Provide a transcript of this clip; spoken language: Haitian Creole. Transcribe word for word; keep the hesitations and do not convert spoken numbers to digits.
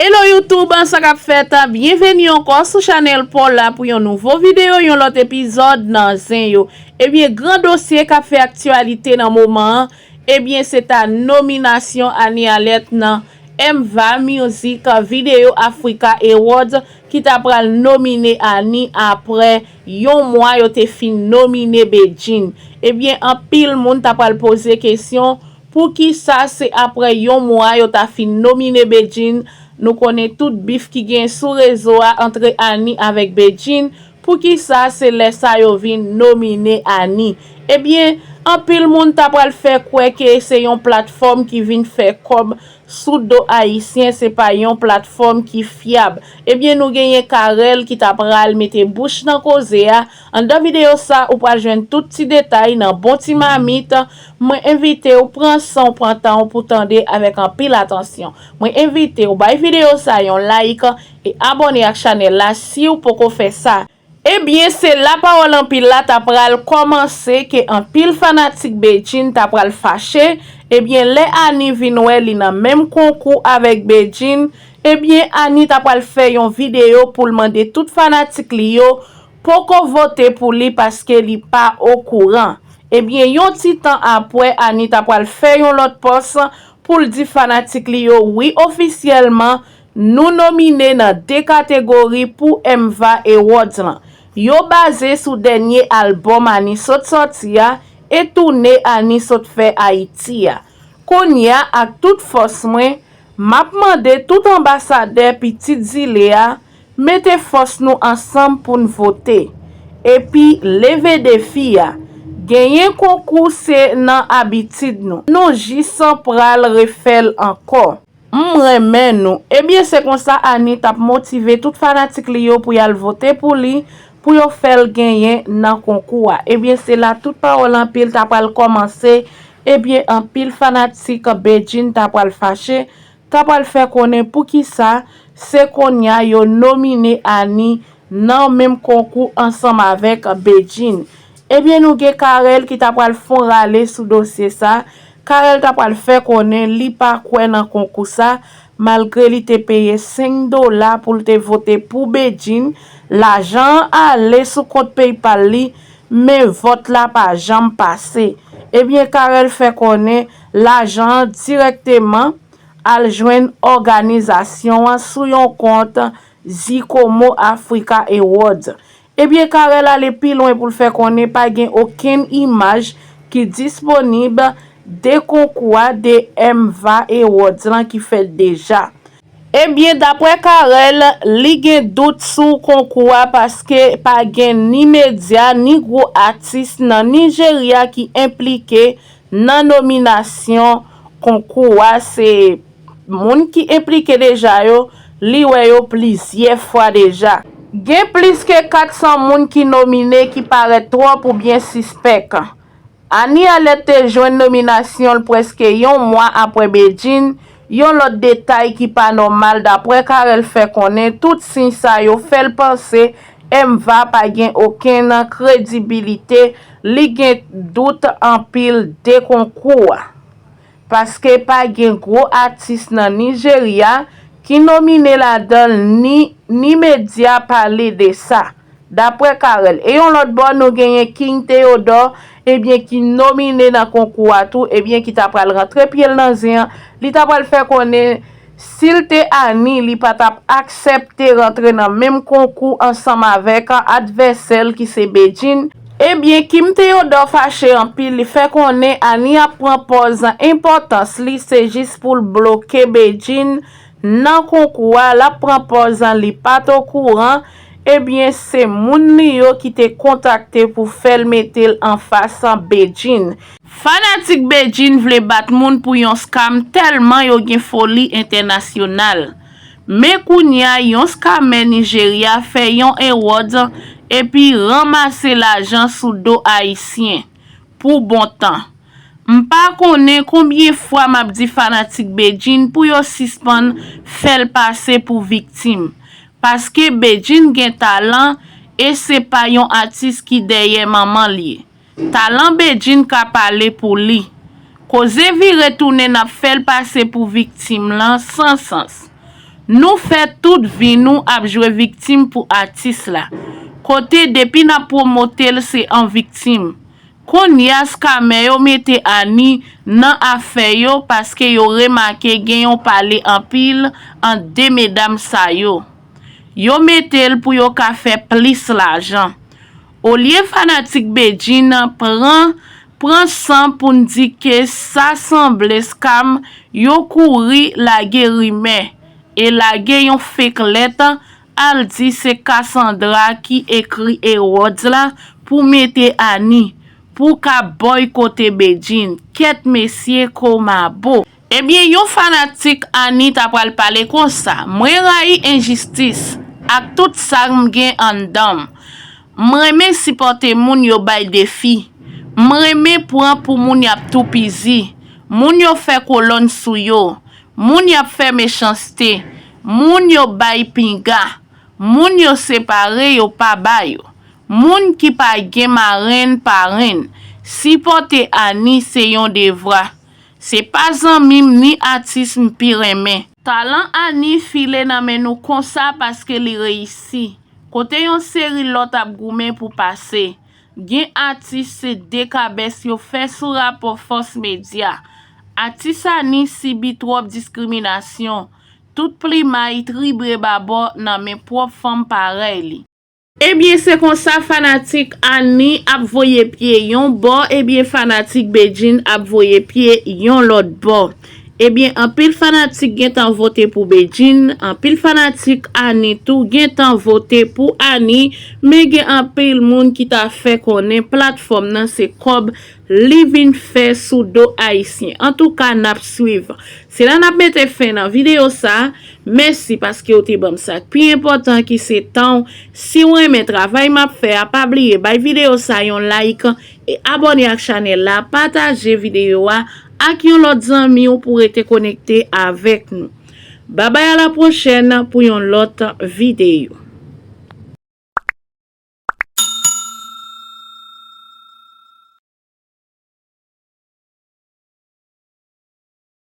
Hello YouTube, sa k ap fèt? Byenveni ankò sou chanèl pa w la pou yon nouvo videyo, yon lòt epizòd nan Zen Yo. Ebyen, gran dosye k ap fè aktyalite nan moman an, ebyen, se ta nominasyon Annie Alerte nan M V A Music Video Africa Awards ki ta pral nomine Annie apre yon mwa yo te fin nomine Bedjine. Ebyen, anpil moun ta pral poze kesyon, poukisa se apre yon mwa yo ta fin nomine Bedjine? Nou konnen tout bif ki gen sou rezo a antre Annie avèk Bedjine. Poukisa se lè sa yo vin nomine Annie? Ebyen, anpil moun ta pral fè kwè ke se yon platfòm ki vin fè kòb sou do ayisyen, se pa yon platfòm ki fyab. Ebyen, nou genyen Carel ki ta pral mete bouch nan koze a. Anndan videyo sa, ou pral jwenn tout ti detay nan bon ti mamit. Mwen envite w pran san w, pran tan w pou tande avèk anpil atansyon. Mwen envite w bay videyo sa yon like e abòne ak chanèl la si w poko fè sa. Ebyen, se lapawòl anpil la ta pral kòmanse ke anpil fanatik Bedjine ta pral fache. Ebyen, lè Annie vin wè li nan menm konkou avèk Bedjine, ebyen, Annie ta pral fè yon videyo pou l mande tout fanatik li yo poko vote pou li paske li pa okouran. Ebyen, yon ti tan apre, Annie ta pral fè yon lòt pòs pou l di fanatik li yo wi, ofisyèlman, nou nomine nan de kategori pou M V A Awards lan. Yo baze sou dènye albòm Annie sot sòti a e toune Annie sot fè Ayiti a. Kounye a, ak tout fòs mwen, m ap mande tout anbasadè pitit zile a, mete fòs nou ansanm pou n vote. Epi leve defi a. Genyen konkou se nan abitid nou. Nou jis pral refè l ankò. M renmen nou. Ebyen, se konsa Annie t ap motive tout fanatik li yo pou y al vote pou li, pou yo fè l genyen nan konkou a. Ebyen, se la tout pawòl anpil ta pral kòmanse. Ebyen, anpil fanatik Bedjine ta pral fache, ta pral fè konnen poukisa se kounye a yo nomine Annie nan menm konkou ansanm avèk Bedjine. Ebyen, nou gen Carel ki ta pral fon rale sou dosye sa. Carel ta pral fè konnen li pa kwè nan konkou sa, malgre li te peye senk dola pou l te vote pou Bedjine. Lajan an ale sou kont PayPal li, men vòt la pa janm pase. Ebyen, Carel fè konnen lajan an dirèkteman al jwenn òganizasyon an sou yon kont Zikomo Africa Awards. Ebyen, Carel ale pi lwen pou l fè konnen pa gen okenn imaj ki disponib de konkou a, de M V A Awards lan ki fèt deja. Ebyen, daprè Carel, li gen dout sou konkou a paske pa gen ni medya, ni gwo atis nan Nijerya ki enplike nan nominasyon konkou a. Se moun ki enplike deja yo, li wè yo plizyè fwa deja. Gen plis ke kat san moun ki nomine ki parèt twòp oubyen sispèk. Annie Alerte te jwenn nominasyon l prèske yon mwa apre Bedjine. Yon lòt detay ki pa nòmal, daprè Carel fè konnen, tout siy sa yo fè l panse M V A pa gen okenn kredibilite, li gen dout anpil de konkou a. Paske pa gen gwo atis nan Nijerya ki nomine ladan l, ni, ni medya pale de sa, daprè Carel. E yon lòt bò, nou genyen King Theodore, ebyen, ki nomine nan konkou a tou, ebyen, ki ta pral rantre pye l nan zen an. Li ta pral fè konnen si l te Annie, li pa t ap aksepte rantre nan menm konkou ansanm avèk advèsè l ki se Bedjine. Ebyen, King Theodore fache anpil, li fè konnen Annie ap pran pòz enpòtans li, se jis pou l bloke Bedjine nan konkou a, l ap pran pòz li pa t okouran. Ebyen, se moun li yo ki te kontakte pou fè l mete l anfas Bedjine. Fanatik Bedjine vle bat moun pou yon scam tèlman yo gen foli entènasyonal. Men kounye a, yon scammer Nijerya fè yon awards epi ranmase lajan sou do ayisyen pou bon tan. M pa konnen konbyen fwa m ap di fanatik Bedjine pou yo sispann fè l pase pou viktim. Paske Bedjine gen talan e se pa yon atis ki dèyè manman l ye. Talan Bedjine ka pale pou li. Koze vire tounen n ap fè l pase pou viktim lan san sans. Nou fè tout vi nou ap jwe viktim pou atis la. Kote depi n ap pwomote l se an viktim. Konnya skamè yo mete Annie nan afè yo paske yo remake gen yon pale anpil ant de medam sa yo. Yo mete l pou yo ka fè plis lajan. Olye fanatik Bedjine pran pran san pou n di ke sa sanble scam yo kouri lage rimè e lage yon fake lèt al di se Cassandra ki ekri Herods la pou mete Annie pou ka bòykote Bedjine. Kèt mesye komabo. Ebyen yon fanatik Annie ta pral pale konsa, mwen rayi enjistis ak tout sa m gen anndan m. M renmen sipòte moun yo bay defi. M renmen pran pou moun y ap toupizi, moun yo fè kolòn sou yo, moun y ap fè mechanste, moun yo bay pinga, moun yo separe yo pa ba yo, moun ki pa gen marenn parenn. Sipòte Annie se yon devwa. Se pa zanmi m ni atis m pi renmen. Talan Annie file nan men nou konsa paske li reyisi. Kote yon seri lòt ap goumen pou pase. Gen atis se dekabès yo fè sou rapò Fòs Medya. Atis Annie sibi twòp diskriminasyon. Tout plimay tribre babò nan men pwòp fanm parèy li. Ebyen se konsa fanatik Annie ap voye pye yon bò, ebyen fanatik Bedjine ap voye pye yon lòt bò. Ebyen anpil fanatik gentan vote pou Bedjine, anpil fanatik Annie tou gentan vote pou Annie, men gen anpil moun ki ta fè konnen platfòm nan se kòb li vin fè sou do ayisyen. Antouka n ap swiv. Se la n ap mete fen nan videyo sa. Mèsi paske w te ban m sa k pi enpòtan ki se tan w. Si w renmen travay m ap fè a, pa bliye bay videyo sa yon like e abòne ak chanèl la, pataje videyo a ak yon lòt zanmi w pou rete konekte avèk nou. Babay a la pwochèn pou yon lòt videyo.